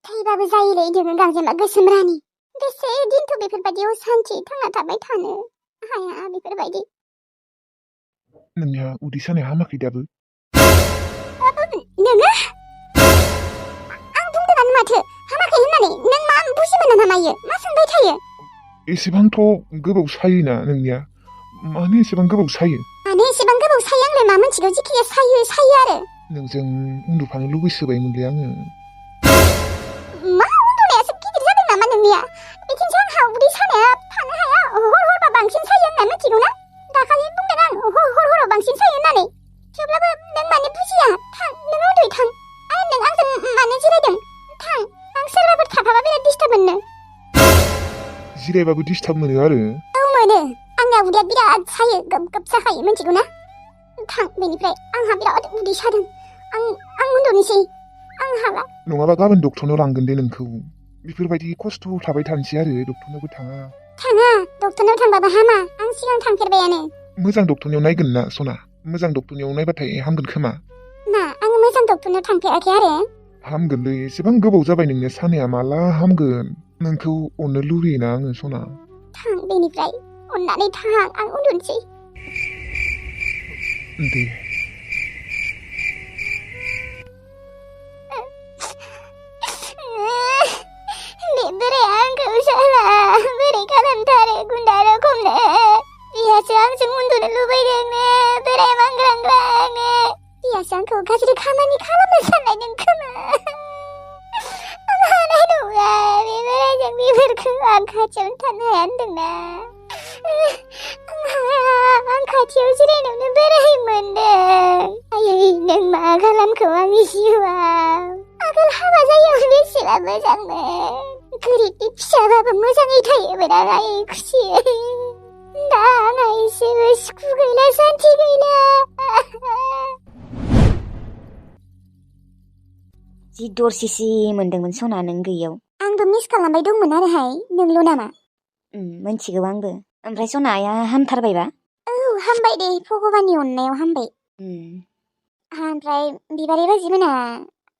थैबाबो जायोलै नोङो गांजेमा गोसोम रानि। बेसे दिनथ' बेफोरबायदियाव सान्थि थांना थाबाय थानो हाया बेफोरबायदि। नोंनिया उदै सानाया हामाखै दाबो? नोङो? आं बुंदोंआनो माथो हामाखै होननानै। नों मा बुजि मोना ना मायो? मा सोंबाय थायो? एसेबांथ' गोबाव सायोना नोंनिया? मानो एसेबां गोबाव सायो? मानो एसेबां गोबाव सायो आंलाय मा मिथिगौ, जिखिजाया सायो आरो। नोंजों उन्दुफानो लुबैसोबायमोनलै आङो। मा उन्दुनायासो गिदिर जादों नामा नोंनिया? बिथिंसो आंहा उदै सानाया थानो हाया, हरबा बांसिन सायो होनना मिथिगौ ना? दाखालि बुंदों आं हराव बांसिन सायो होननानै। थेवब्लाबो नों मानो बुजिया? थां, नों उन्दुयै थां। नों आंजों मानो जिरायदों? थां, आं सोरबाफोर थाफाबा बिराद डिस्टार्ब मोनो। जिरायबाबो डिस्टार्ब मोनो आरो? औ मोनो। आंना उदैया बिराद सायो, गोब साखायो मिथिगौ ना? थां बेनिफ्राय, आंहा बिराद उदै सादों। आं उन्दुनोसै। आं हाला। नङाबा गाबोन डक्टरनाव लांगोन दे नोंखौ। बेफोरबायदि खस्थ' थाबाय थानोसै आरो डक्टरनावबो थाङा। थाङा, डक्टरनाव थांबाबो हामा। आं सिगां थांफेरबायानो। मोजां डक्टरनियाव नायगोन ना सना? मोजां डक्टरनियाव नायबाथाय हामगोन खोमा। मा, आं मोजां डक्टरनाव थांफेराखै आरो? हामगोनलै, एसेबां गोबाव जाबाय नोंनिया सानाया, माला हामगोन? नोंखौ अननो लुबैयोना आङो सना। थां बेनिफ्राय, अननानै थां, आं उन्दुनोसै। दे। बे बोराया आंखौ साला बोरै खालामथारो गुन्दा रखमनो। बिहासो आंजों उन्दुनो लुबैदोंनो, बोराय मांग्रांग्रांनो। बिहासो आंखौ गाज्रि खामानि खालामनो साननायदों खोमा। आं हानाय नङा, बे बोरायजों बेफोरखौ आं खाथियावनो थानो हाया होनदोंना। आं हाया, आं खाथियाव जिरायनोनो बोराय मोनदों। आयै, नों मा खालामखो आंनि जिउआव? आगोल हाबा जायैयाव बेसेबा मोजांमोन। गोरिबनि फिसाबाबो मोजाङै थायोमोन आं आयै खुसियै। दा आंहा एसेबो सुखु गैला, सान्थि गैला। जि दरसिसि मोनदोंमोन सना नों गैयाव। आंबो मिस खालामबाय दंमोन आरोहाय, नोंल' नामा? मोनथिगौ आंबो। ओमफ्राय सनाया हामथारबायबा? औ, हामबाय दे, भगबाननि अननायाव हामबाय। ओमफ्राय बिबारि बाजिमोना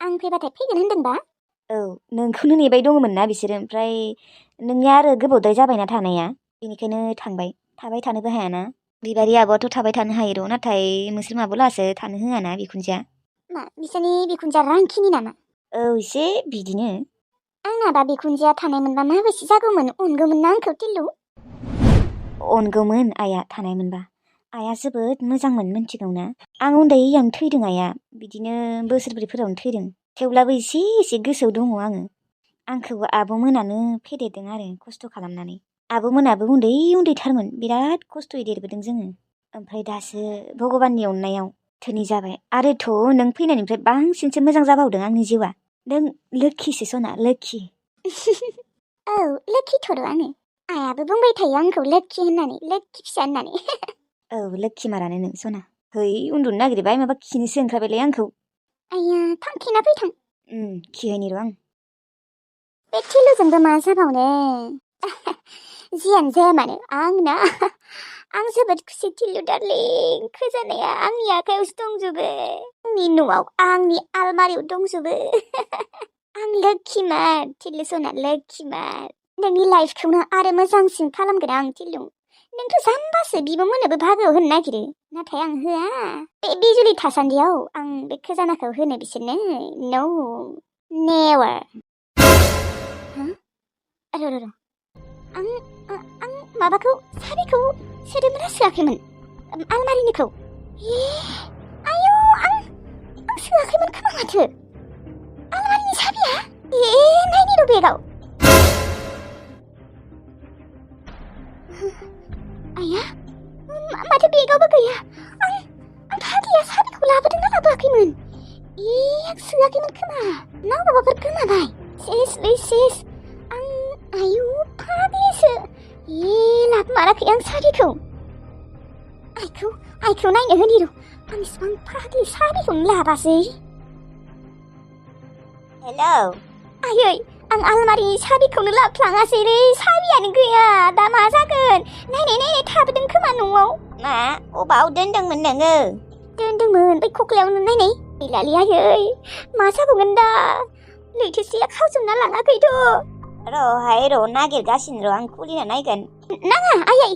आं फैबाथाय फैगोन होनदोंबा? औ, नोंखौनो नेबाय दङमोन ना बिसोरो। ओमफ्राय नोंनिया आरो गोबावद्राय जाबायना थानाया, बेनिखायनो थाबाय थानोबो हायाना। बिबारि आब'आथ' थाबाय थानो हायो र', नाथाय नोंसोर माबोलासो थानो होआना बिखुनजोआ। मा, बिसोरनि बिखुनजोआ रांखिनि नामा? औ, एसे बिदिनो। आंनाबा बिखुनजोआ थानाय मोनबा माबायदि जागौमोन? अनगौमोन ना आंखौ टिल्लु? अनगौमोन आइया थानाय मोनबा। आइया जोबोद मोजांमोन, मिथिगौ ना? आं उन्दैयावनो थैदों आइया, बिदिनो बोसोरब्रैफोरावनो थैदों। थेवब्लाबो एसे गोसोआव दङ आङो। आंखौबो आब'मोनानो फेदेरदों आरो खस्थ' खालामनानै। आब'मोनाबो उन्दैथारमोन, बिराद खस्थ'यै देरबोदों जोङो। ओमफ्राय दासो भगबाननि अननायाव धोनि जाबाय। आरोथ' नों फैनायनिफ्राय बांसिनसो मोजां जाबावदों आंनि जिउआ। नों लोखिसो सना, लोखि। औ, लोखिथ'र' आङो। आइयाबो बुंबाय थायो आंखौ लोखि होननानै, लोखि फिसा होननानै। औ, लोखि मारानो नों सना। है, उन्दुनो नागिरबाय, माबा खिनोसो ओंखारबायलाय आंखौ। आइया, थां खिना फैथां। खिहैनि र' आं। बे टिल्लुजोंबो मा जाबावनो? जियानो जाया मानो, आं जोबोद खुसि टिल्लु डार्लिं। खोजानाया आंनि आखायावसो दंजोबो। आंनि न'आव, आंनि आलमारियाव दंजोबो। आं लोखिमार, टिल्लु सना लोखिमार। नोंनि लाइफखौनो आरो मोजांसिन खालामगोन आं टिल्लु। नोंथ' जाम्बासो, बिब'मोननोबो भागोआव होनो नागिरो। नाथाय आं होआ। बे बिजुलि थासान्दियाव आं बे खोजानाखौ होनो बिसोरनो। नो, नेभार। र'। आं माबाखौ, साबिखौ सोदोमोन सोआखैमोन? आलमारिनिखौ? आयौ, आं सोआखैमोन खोमा माथो। आलमारिनि साबिया? नायनि र' बेगाव। आया, माथो बेगावबो गैया। आं फाग्लिया साबिखौ लाबोदों ना लाबोआखैमोन? आं सोआखैमोन खोमा। ना माबाफोर गोमाबाय? सेस। आयु, फाग्लिसो। लाबोमाराखै आं साबिखौ। आइखौ नायनो होनि र'। आं इसिबां फाग्लि, साबिखौनो लाबासै। हेलौ। आयै, आं आलमारिनि साबिखौनो लाफ्लाङासैलै, साबियानो गैया। दा मा जागोन? नायनाय थाबोदों खोमा न'आव। मा? अबाव दोनदोंमोन नोङो? दोनदोंमोन बै खख्लायावनो, नायनाय। गैलालै आयै, मा जाबावगोन दा? लैथोसेया खावजोबना लाङाखैथ' र'हाय र' नागिरगासिनो र' आं खुलिना नायगोन। आयै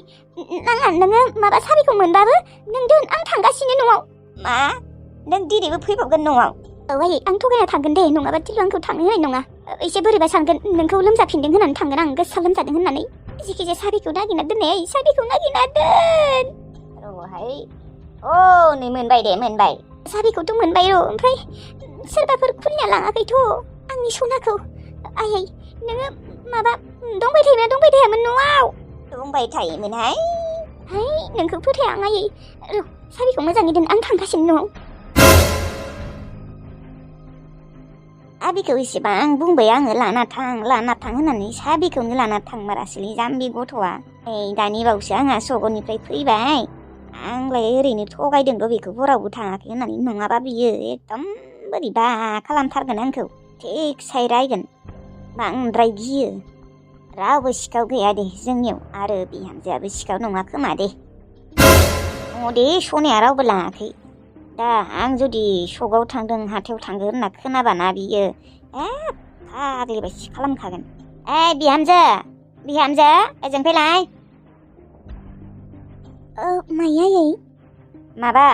नाङा नोङो माबा साबिखौ मोनबाबो नों दोन आं थांगासिनो न'आव। मा? नों दिनैबो फैबावगोन न'आव? औ आयै आं थगायना थांगोन दे नङाबा थिलु आंखौ थांनो होनाय नङा। एसे बोरैबा सानगोन नोंखौ लोमजाफिनदों होननानै थांगोन आं गोसा लोमजादों होननानै। जेखिजाया साबिखौ नागिरना दोननाय आयै साबिखौ नागिरना दोन। र'हाय नै मोनबाय दे मोनबाय। साबिखौथ' मोनबाय र' ओमफ्राय सोरबाफोर खुलिना लाङाखैथ' आंनि सनाखौ। आयै नोङो माबा दंबाय थायामोन न'आव? दंबाय थायोमोनहाय। है नोंखौ फोथाया आं आयै र' साबिखौ मोजाङै दोन आं थांगासिनो न'आव। साबिखौ इसेबां बुंबाय आङो लाना थां होननानै साबिखौनो लाना थांमारासैलै जाम्बि गथ'आ। दानि बावैसो आंहा सगरनिफ्राय फैबाय। आंलाय ओरैनो थगायदों र' बेखौ हरावबो थाङाखै होननानै। नङाबा बियो एकदम बोरैबा खालामथारगोन आंखौ। थिगसाय रायगोन। बांद्राय गियो। रावबो सिखाव गैया दे जोंनियाव आरो बिहामजोआबो सिखाव नङा खोमा दे। दे सनाया रावबो लाङाखै। दा आं जुदि सकआव थांदों हाथायाव थांगोन होनना खोनाबाना बियो फाग्लि बायदि खालामखागोन। बिहामजो ओजों फैलाय। माया आयै? माबा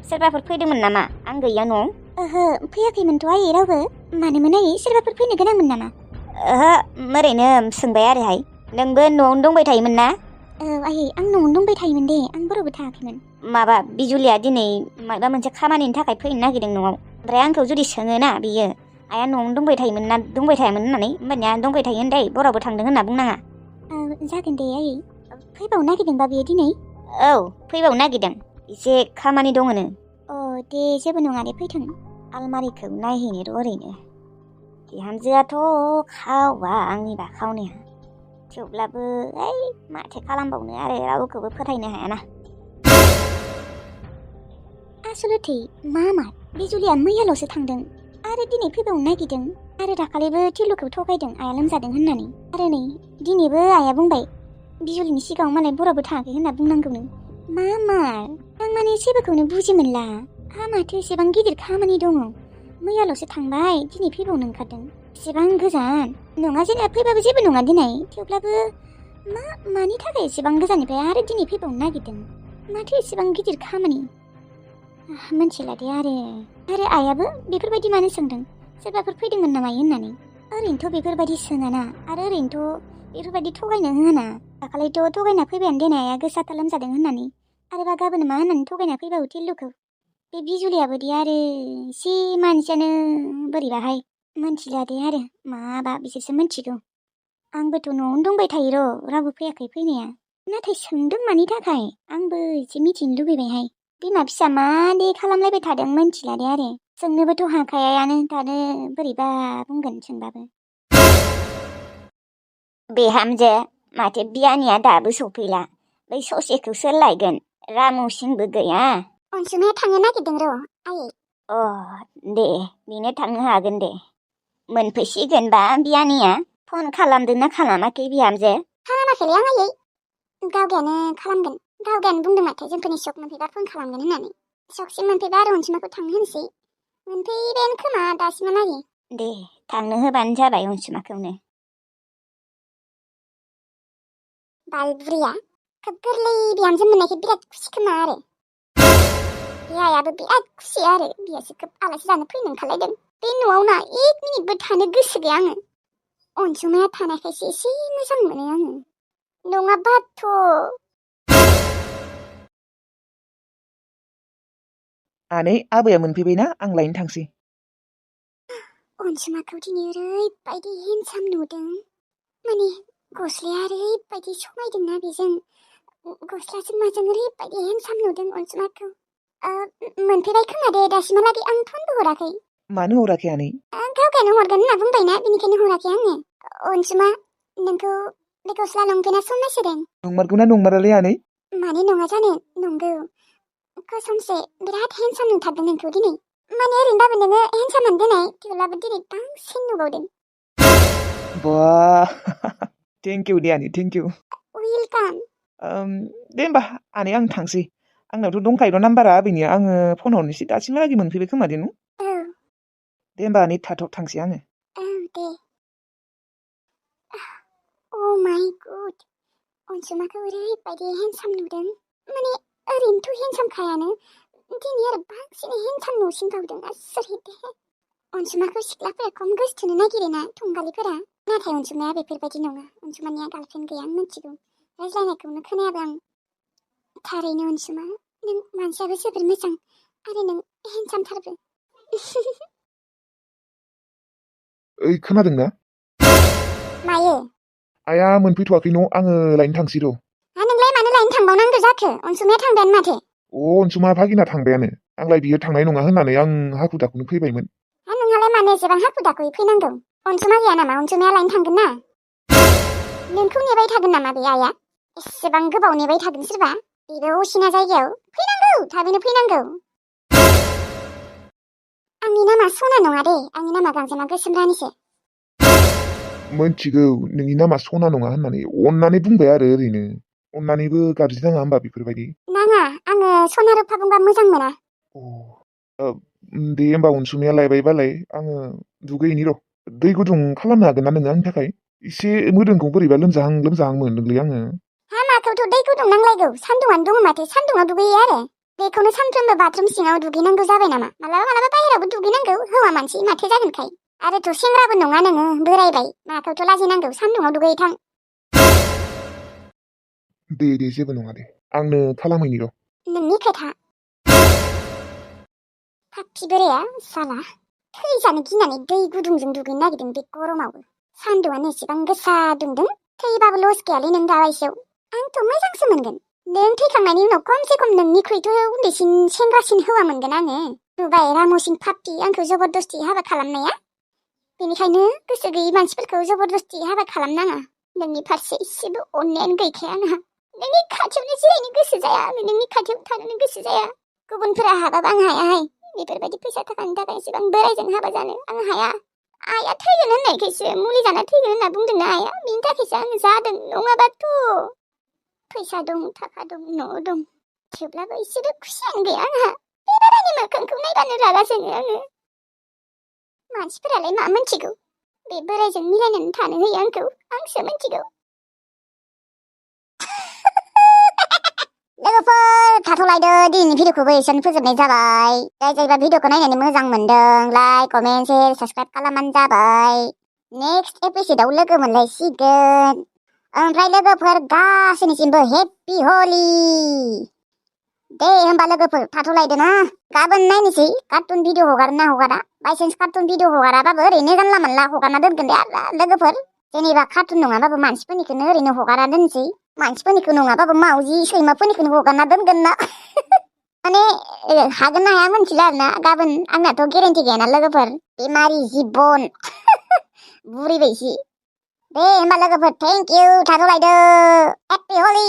सोरबाफोर फैदोंमोन नामा आं गैया न'आव? ओहो फैयाखैमोनथ' आयै रावबो। मानोमोन आयै सोरबाफोर फैनो गोनांमोन नामा? ओहो ओरैनो सोंबाय आरोहाय। नोंबो न'आवनो दंबाय थायोमोन ना? औ आयै आं न'आवनो दंबाय थायोमोन दे आं बोरावबो थायाखैमोन। माबा बिजुलिया दिनै माबा मोनसे खामानिनि थाखाय फैनो नागिरदों न'आव। ओमफ्राय आंखौ जुदि सोङोना बियो आइया न'आवनो दंबाय थायोमोन ना दंबाय थायामोन होननानै, होमबानिया दंबाय थायो होनदे बोरावबो थांदों होनना बुंनाङा। जागोन दे आयै। फैबावनो नागिरदोंबा बियो दिनै? औ फैबावनो नागिरदों। एसे खामानि दङनो। दे जेबो नङा दे फैथों। आलमारिखौ नायहैनो र' ओरैनो। बिहामजोआथ' खावा आंनिबा खावनाया। थेवब्लाबो माथो खालामबावनो आरो रावखौबो फोथायनो हायाना। आसलथे मा बिजुलिया मैयाल'सो थांदों आरो दिनै फैबावनो नागिरदों। आरो दाखालिबो थिलुखौ थगायदों आइया लोमजादों होननानै। आरो नै दिनैबो आइया बुंबाय बिजुलिनि सिगाङाव मालाय बरावबो थाङाखै होनना बुंनांगौनो। मा आं माने जेबोखौनो बुजि मोनला। माथो एसेबां गिदिर खामानि दङ। मैयाल'सो थांबाय दिनै फैबावनो ओंखारदों। एसेबां गोजान नङा जेनेबा फैबाबो जेबो नङा दिनै। थेवब्लाबो मानि थाखाय एसेबां गोजाननिफ्राय आरो दिनै फैबावनो नागिरदों? माथो एसेबां गिदिर खामानि मोनथिला दे। आरो आइयाबो बेफोरबायदि मानो सोंदों सोरबाफोर फैदोंमोन नामा होननानै? ओरैनोथ' बेफोरबायदि सोङाना आरो ओरैनोथ' बेफोरबायदि थगायनो होआना। दाखालिथ' थगायना फैबायानो देनाय आइया गोसाथार लोमजादों होननानै। आरोबा गाबोन मा होननानै थगायना फैबावो थिलुखौ? बे बिजुलियाबोदि आरो एसे मानसियानो बोरैबाहाय। मोनथिला दे आरो माबा बिसोरसो मोनथिगौ। आंबोथ' न'आवनो दंबाय थायो र' रावबो फैयाखै फैनाया। नाथाय सोंदों मानि थाखाय आंबो एसे मिथिनो लुबैबायहाय। बिमा फिसा मा दे खालामलायबाय थादों मोनथिला दे आरो। सोंनोबोथ' हाखायानो दानो बोरैबा बुंगोन सोंबाबो। बिहामजो माथो बियानिया दाबो सफैला? बै ससेखौ सोर लायगोन? रामुसिंबो गैया। अनसुमाया थांनो नागिरदों र' आयै। दे बेनो थांनो हागोन दे। मोनफैसिगोनबा बियानिया? फन खालामदोंना खालामाखै बिहामजो? खालामाखैलै आं आयै। गावगायानो खालामगोन। गावगायानो बुंदों माथो जोंफोरनि सक मोनफैबा फन खालामगोन होननानै। सकसिम मोनफैबा आरो अनसुमाखौ थांनो होनोसै। मोनफैबायानो खोमा दासिमहालागै। दे थांनो होबानो जाबाय अनसुमाखौनो। बाल बुरैया खोब गोरलै बिहामजो मोननायखाय बिराद खुसि खोमा आरो। बे आइयाबो बिराद खुसि आरो बियासो खोब आलासि जानो फैनो ओंखारलायदों। बे न'आव ना 1 मिनिटबो थानो गोसो गैया आङो। अनसुमाया थानायखायसो एसे मोजां मोनो आङो। नङाबाथ' आनै आबैया मोनफैबायना आं लायनो थांसै। अनसुमाखौ दिनै ओरैबायदि हेन्डसाम नुदों। माने गस्लाया ओरैबायदि समायदोंना बेजों। गस्लाजों माजों ओरैबायदि हेन्डसाम नुदों अनसुमाखौ। मोनफैबाय खोमा दे दासिमहालागै आं फनबो हराखै। मानो हराखै आनै? गावगायानो हरगोन होनना बुंबायना बेनिखायनो हराखै आङो। अनसुमा नोंखौ बे गस्ला लंपेन्टआ समायसोदों। नंमारगौना नंमारालै आनै? मानो नङा जानो नंगौ। कसमसे बिराद हेन्डसाम नुथारदों नोंखौ दिनै। माने ओरैनोबाबो नोङो हेन्डसामानो देनाय थेवब्लाबो दिनै बांसिन नुबावदों। बा थेंक इउ दे आनै थेंक इउ। वेलकाम। दे होमबा आनै आं थांसै। आंनावथ' दंखायो र' नाम्बारा आबैनिया। आङो फन हरनोसै दासिमहालागै मोनफैबाय खोमा दे न'? औ। दे होमबा आनै थांसै आङो। दे Oh my god अनसुमाखौ ओरैबायदि हेन्डसाम नुदों माने ओरैनोथ' हेन्डसामखायानो दिनै आरो बांसिन हेन्डसाम नुसिनबावदों आसरित दे अनसुमाखौ सिख्लाफोरा खम गोसोथोनो नागिरोना थंगालिफोरा नाथाय अनसुमाया बेफोरबायदि नङा अनसुमानिया गार्लफ्रेन्ड गैया आं मिथिगौ रायज्लायनायखौनो खोनायाबा आं थारैनो अनसुमा नों मानसियाबो जोबोर मोजां आरो नों हेन्डसामथारबो ओइ खोनादोंना मायो आइया मोनफैथ'वाखै न' आङो लायनो थांसै र' नोंलाय मानो लायनो थांबावनांगौ जाखो अनसुमाया थांबायानो माथो अनसुमा भागिना थांबायानो आंलाय बियो थांनाय नङा होननानै आं हाखु दाखुनो फैबायमोन नोंहालाय मानो एसेबां हाखु दाखुयै फैनांगौ अनसुमा गैया नामा अनसुमाया लायनो थांगोन ना नोंखौ नेबाय थागोन नामा बे आइया एसेबां गोबाव नेबाय थागोन सोरबा बेबो असिना जायगायाव फैनांगौ थाबैनो फैनांगौ आंनि नामा सना नङा दे आंनि नामा गांजेमा गोसोम रानिसो मोनथिगौ नोंनि नामा सना नङा होननानै अननानै बुंबाय आरो ओरैनो अननानैबो गाबज्रि नाङा होमबा बेफोरबायदि नाङा आङो सना रुफा बुंबा मोजां मोना दे होमबा अनसुमाया लायबायबालाय आङो दुगैहैनि र' दै गुदुं खालामनो हागोन ना नोङो आंनि थाखाय एसे मोदोमखौ बोरैबा लोमजाहां मोनदोंलै आङो हामाखौथ' दै गुदुं नांलायगौ सान्दुङानो दङ माथो सान्दुङाव दुगैयो आरो बेखौनो सानफ्रोमबो बाथरुम सिङाव दुगैनांगौ जाबाय नामा मालाबा बाहेरावबो दुगैनांगौ हौवा मानसि माथो जागोनखाय आरोथ' सेंग्राबो नङा नोङो बोरायबाय माखौथ' लाजिनांगौ सान्दुङाव दुगैथां दे जेबो नङा दे आंनो खालामहैनि र' नोंनि खोथा फाखि बोराया साला थैजानो गिनानै दै गुदुंजों दुगैनो नागिरदों बे गरमावबो सान्दुङानो एसेबां गोसा दुंदों थैबाबो लस गैयालै नों दाबायसेयाव आंथ' मोजांसो मोनगोन नों थैखांनायनि उनाव खमसे खम नोंनिख्रुइथ' उन्दैसिन सेंग्रासिन हौवा मोनगोन आङो नुबाय रामुसिन फाप्पि आंखौ जबरदस्ति हाबा खालामनाया बेनिखायनो गोसो गैयै मानसिफोरखौ जबरदस्ति हाबा खालामनाङा नोंनि फारसे एसेबो अननायानो गैखाया आंहा नोंनि खाथियावनो जिरायनो गोसो जाया आङो नोंनि खाथियाव थानोनो गोसो जाया गुबुनफोरा हाबाबा आं हायाहाय बेफोरबायदि फैसा थाखानि थाखाय एसेबां बोरायजों हाबा जानो आं हाया आइया थैगोन होननायखायसो मुलि जाना थैगोन होनना बुंदोंना आइया बिनि थाखायसो आङो जादों नङाबाथ' फैसा दं थाखा दं न' दं थेवब्लाबो एसेबो खुसियानो गैया आंहा बे बारानि मोखांखौ नायबानो रागा जोङो आङो मानसिफोरालाय मा मिथिगौ बे बोरायजों मिलायनानै थानो होयो आंखौ आंसो मिथिगौ लोगोफोर थाथ'लायदो दिनैनि भिडिअखौबो एसेयावनो फोजोबनाय जाबाय जायबा भिडिअखौ नायनानै मोजां मोनदों लाइक कमेन्ट शेयार साबसक्राइब खालामबानो जाबाय नेक्स्ट एपिसोडआव लोगो मोनलायसिगोन ओमफ्राय लोगोफोर गासैनिसिमबो हेपि हलि दे होमबा लोगोफोर थाथ'लायदो ना गाबोन नायनोसै कार्टुन भिडिअ हगारना हगारा बायसान्स कार्टुन भिडिअ हगाराबाबो ओरैनो जानला मोनला हगारना दोनगोन दे लोगोफोर जेनेबा कार्टुन नङाबाबो मानसिफोरनिखौनो ओरैनो हगारना दोनसै मानसिफोरनिखौ नङाबाबो मावजि सैमाफोरनिखौनो हगारना दोनगोन ना माने हागोन ना हाया मिथिला आरोना गाबोन आंनाथ' गेरेन्टि गैयाना लोगोफोर बेमारि जिबन बुरिबायसि दे होमबा लोगोफोर थेंक इउ थाथ'लायदो हेपि हलि